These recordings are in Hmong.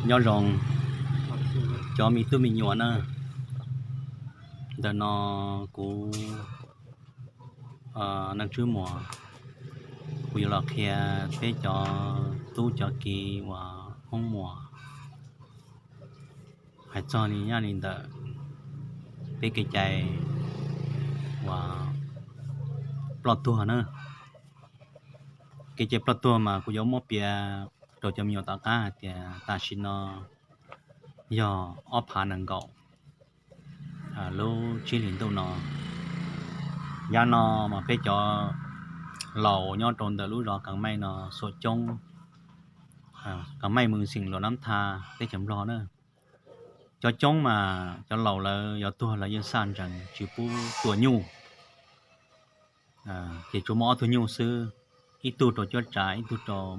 Nyob zoo cov me tub me nyuam na, ntawm no kuv Neej Tswb Muas, kuv yuav los qhia peb cov tub cov kiv uas Hmoob Muas hais txog li nyob li ntawm peb kev cai uas ploj tuag na. Kev cai ploj tuag mas kuv yuav muab piav rau cov me nyuam tom qab hais tias tam sim no yog ob phav nees nkaum lub tsib hlis ntuj no. Yav no mas peb cov laus nyob rau ntawm lub zos Kas Meej no xuam coob, Kas Meej, Moos Xeem, Luam Nab Tha, teb chaws Nplog na. Cov coob mas cov laus lawv yuav tuag lawv yeej xaj ntsees tsis pub tua nyuj. Ces tsuas muaj ob tug nyuj xwb, ib tug rau cuab tsav, ib tug rau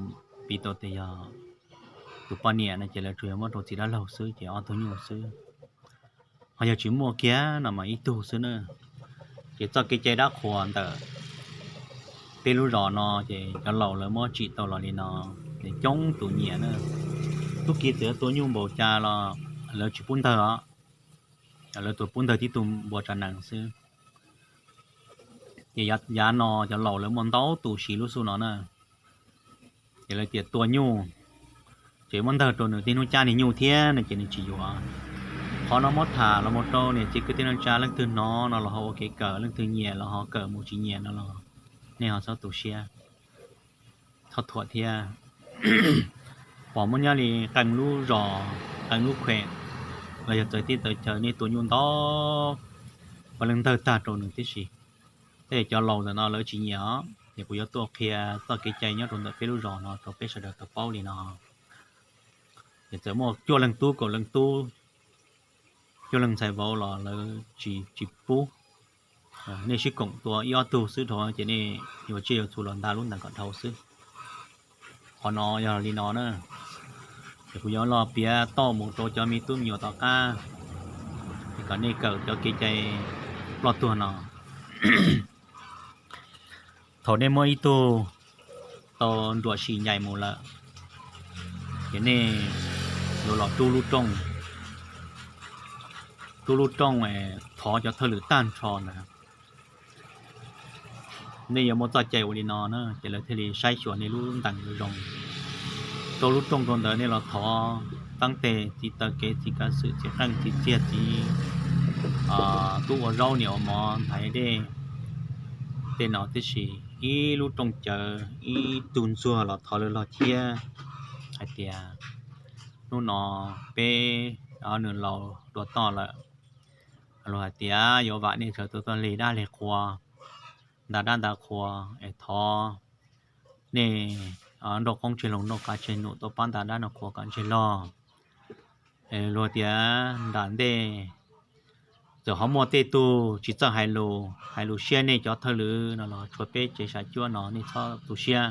piv tau tias yog tus poj niam no ces lawv tsuas yog muab rau txiv dab laug xwb ces ob tug nyuj xwb. Ho yog tsis muaj kiag no mas ib tug xwb na. Ces txoj kev cai dab qhuas ntawm peb lub zos no ces cov laus lawv muab tsim tau los li no, ces coob tus nyiam na. Tub kiv txawm yuav tua nyuj npaum cas los lawv tsis pub ntawg os, lawv tsuas pub ntawg tib tug npua tsav nees xwb. Ces yav no cov laus lawv muaj ntau tus siv lub xub no na. Ces lawv tias tua nyuj ces muab ntawg rau nws tej hnub cab niag nyuj thiab no ces nws tsis yuav. Qhov no muab tham los mus rau niam txiv kwv tij neej tsa leej twg hnov no los ho ua kev kawm, leej twg nyiam los ho kawm mus, tsis nyiam no los nej ho txhob tu siab, txhob thuam thiab. Pom muaj nyob li qee lub zos, qee lub khuem los yog txawv teb txawv chaw nej tua nyuj ntau ua leej ntawg tag rau nws tib si. Tej cov laus ntawm no lawv tsis nyiam os, ces kuv yuav tuaj qhia txoj kev cai nyob rau ntawm peb lub zos no rau peb sawv daws tau paub li no. Ces txawm muaj cuaj leeg tub kaum leeg tub, cuaj leeg ntxhais vauv los lawv tsis tsis pub. Nej sib koom tua ib ob tug xwb dhau ces nej yuav tsiaj yuav txhu los ntag lub ntees kom dhau xwb. Qhov no yog li no na, ces kuv yuav los piav toj mus rau cov me tub me nyuam tom qab, kom nej kawm cov kev cai ploj tuag no. Thaum nej muab ib tug tau nruam sim ncaim mus lawm, ces nej yuav los rub lub rooj, rub lub rooj thov cov thawj lwm tag nrho ntawd. Nej yuav muaj txoj cai ua li no na, ces lawv thiaj li saib xyuas nej lub ntees zoo. Rau lub rooj rau ntawd nej los thov teeb tes txiv taw kev, txiv kav xwm, txiv qeej, txiv txiag, txiv tub ua zaub, niam ua mov, ntxhais dej, tej no tib si. Ib lub rooj cawv ib tug ntxuag los thov lawv los thiab hais tias hnub no peb nws laus dua toj lawm, los hais tias yuav vam nej sawv daws tuaj lig dab lig qhua, nta dab nta qhua, es thov nej nrauj qoob tseg loo, nrauj qab tseg num, tuaj pab nta dab nta qhua kom ntseg log. Luag tias nram ntej txawm ho muaj tej tug tsis txawj hais lus, hais lus siab nej cov thawj lwm no los tshuav peb tsev sam cuab no nej txhob tu siab.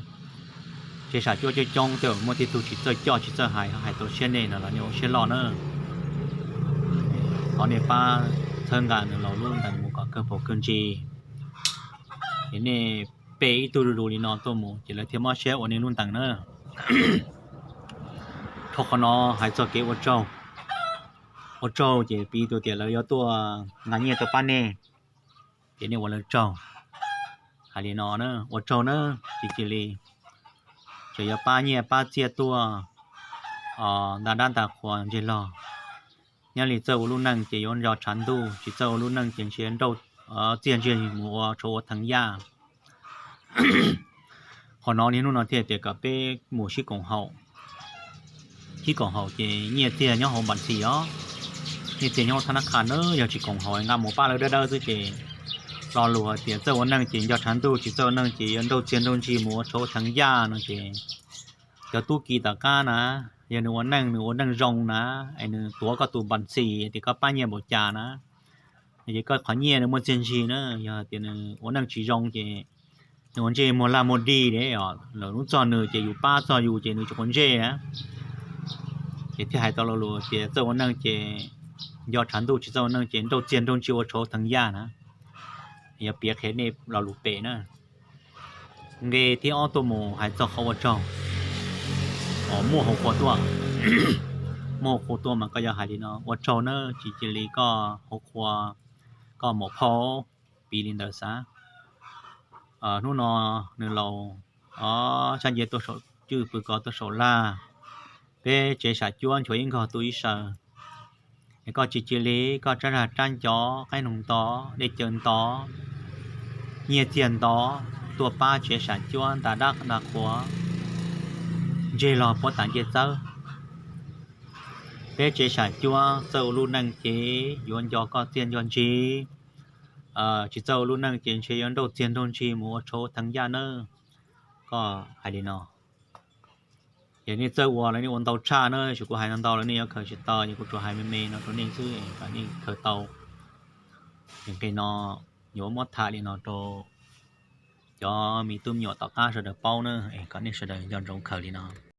Tsev sam cuab coob coob tej muaj tej tug tsis txawj coj tsis txawj hais, hais tau siab nej no los nej ua siab loj na. Thov nej pab txhawb nqa nws laus lub ntees mus kom kawg paus kawg ntsis. Ces nej pe ib tug du du li no tuaj mus ces lawv thiaj mob siab ua nej lub ntees na. Dhau qhov no hais txog kev ua tsaug. Ua tsaug ces piv tau tias lawv yuav tuaj nqa nyiaj tuaj pab nej, ces nej ua lawv tsaug. Hais li no, ua tsaug na, tsis cia li, tseem yuav pab nyiaj pab txiaj tuaj nta dab nta qhua ntseg log. Nyob li txawj ua lub neej ces yuav nco tshav ntuj, tsis txawj ua lub neej ces ntshe nrauj txiaj ntsig mus ua tshauv ua theev yaj. Qhov no niaj hnub no thiaj tias kom peb mus sib koom haum. Sib koom haum ces nyiaj txiag nyob hauv npas ntxis os, nyiaj txiag nyob hauv thab nab qha na, yog tsis koom haum nqa mus pab lawv dawb dawb xwb ces lo lus hais tias txawj ua neej ces nco tshav ntuj, tsis txawj ua neej ces yuav nrauj txiaj nrauj ntsig mus ua tshauv ua theev yaj no ces cov tub ki tom qab na, yog nws ua neej nws ua neej zoo na, es nws tuav koj tus npas ntxis tias koj pab nyiaj npaum cas na, ces koj qhov nyiaj nws muaj txiaj ntsig na. Yog tias nws ua neej tsis zoo ces nws ua ntsej muag laj muag dig li, lawv hnub txog nws ces yus pab txog yus ces nws tsis quav ntsej na. Ces thiaj hais tau lo lus tias txawj ua neej ces nco tshav ntuj, tsis txawj ua neej ces nrauj txiaj nrauj ntsig ua tshauv theev yaj na. Yog piav qhia nej lo lus pem na. Nqe thib ob tuaj mus hais txog qhov ua tsaug uas muaj hauv qhua tuaj. Muaj qhua tuaj mas koj yuav hais li no, ua tsaug nawb, tsis cia li koj hauv qhua, koj maum phauj, piv li ntawd xav. Hnub no nws laus, o, sab nce tuaj saum cwj, pw kos tuaj saum laj, peb tsev sam cuab nchuav ib nkog tu ib saw. Es koj tsis cia li koj tsab zag tsab ncov, qaib noog ntov, dej cawv ntov, nyiaj txiag ntov, tuaj pab tsev sam cuab nta dab nta qhua, ntseg los puab tas ncej txawb. Peb tsev sam cuab txawj ua lub neej ces yuav nco koj txiaj nco ntsig, tsis txawj ua lub neej ces ntshe yuav nrauj txiag nrauj ntsig mus ua tshauv theev yaj nawb. Koj hais li no, yog nej txawj ua los nej ua ntau tshaj na, tsis kuv hais no ntau los nej yuav khaws tsis tau, yog kuv tsuas hais me me no rau nej xwb kom nej khaws tau. Nqe no yuav muab tham li no rau cov me tub me nyuam tom qab sawv daws paub na, kom nej sawv daws nco ntsoov khaws li no.